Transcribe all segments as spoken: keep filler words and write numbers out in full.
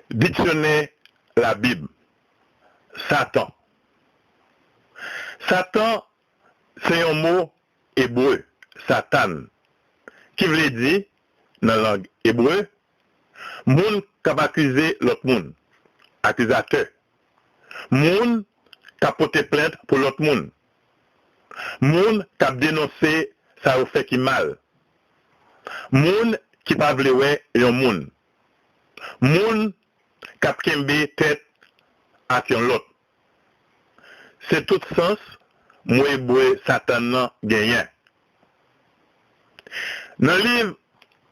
Diksyonè Labib. Satan. Satan se yon mo ebre, Satan, ki vle di, nan lang ebre, moun k ap akize lòt moun, akizatè, moun k ap pote plent pou lòt moun, moun k ap denonse sa yo fè ki mal, moun ki pa vle wè yon moun, moun k ap kenbe tèt ak yon lòt. Se tout sans mo ebre Satan nan genyen. Nan liv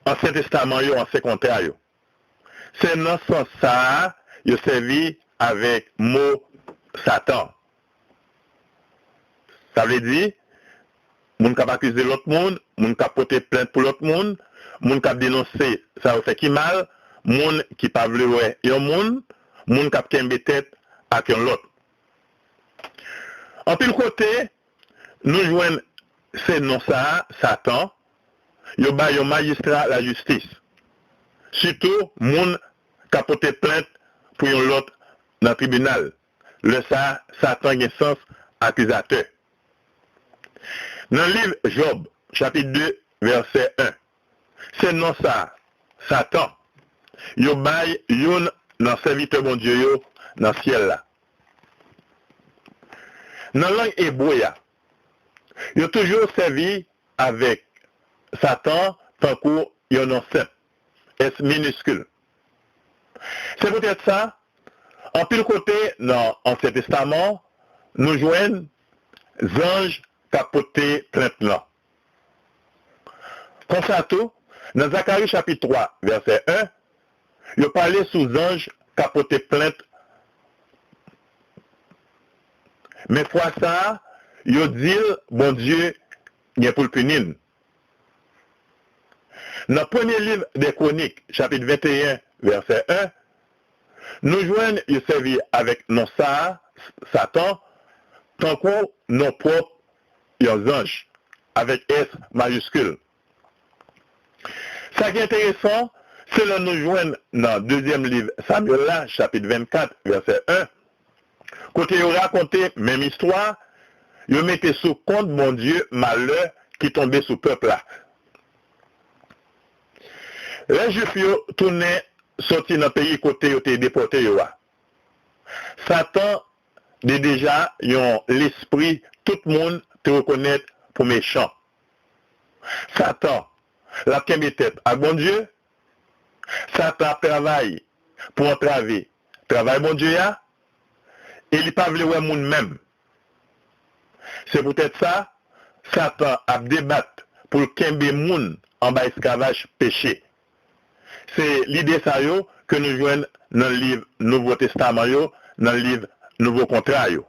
Ansyen Testaman yo, Ansyen Kontra yo, se nan sans sa a yo sèvi avèk mo Satan. Sa vle di, moun k ap akize lòt moun, moun k ap pote plent pou lòt moun, moun k ap denonse sa yo fè ki mal, moun ki pa vle wè yon moun, moun k ap kenbe tèt ak yon lòt. Anpil kote, nou jwenn se non sa a, Satan, yo bay yon majistra lajistis, sitou moun k ap pote plent pou yon lòt nan tribinal. Lè sa a, Satan gen sans akizatè. Nan liv Jòb, chapit de, vèsè en, se non sa a, Satan, yo bay youn nan sèvitè Bondye yo nan syèl la. Nan lang ebre a, yo toujou sèvi avèk Satan tankou yon non senp, S miniskil. Se poutèt sa, anpil kote nan Ansyen Testaman, nou jwenn zanj k ap pote plent lan. Konsa tou, nan Zakari chapit twa, vèsè en, yo pale sou zanj k ap pote plent, men fwa sa a, yo di l Bondye gen pou l pini n. Nan premye liv dè Kwonik, chapit venteyen, vèsè en, nou jwenn yo sèvi avèk non sa a, Satan, tankou non pwòp yon zanj, avèk S majiskil. Sa ki enteresan, se lè nou jwenn nan dezyèm liv Samyèl la, chapit vennkat, vèsè en, kote yo rakonte menm istwa, yo mete sou kont Bondye malè ki tonbe sou pèp la. Lè Jwif yo tounen soti nan peyi kote yo te depòte yo a, Satan te deja yon lespri tout moun te rekonèt pou mechan. Satan, l ap kenbe tèt ak Bondye. Satan ap travay pou antrave travay Bondye a, e li pa vle wè moun menm. Se poutèt sa, Satan ap debat pou l kenbe moun anba esklavaj peche. Se lide sa yo ke nou jwenn nan liv Nouvo Testaman yo, nan liv Nouvo Kontra yo.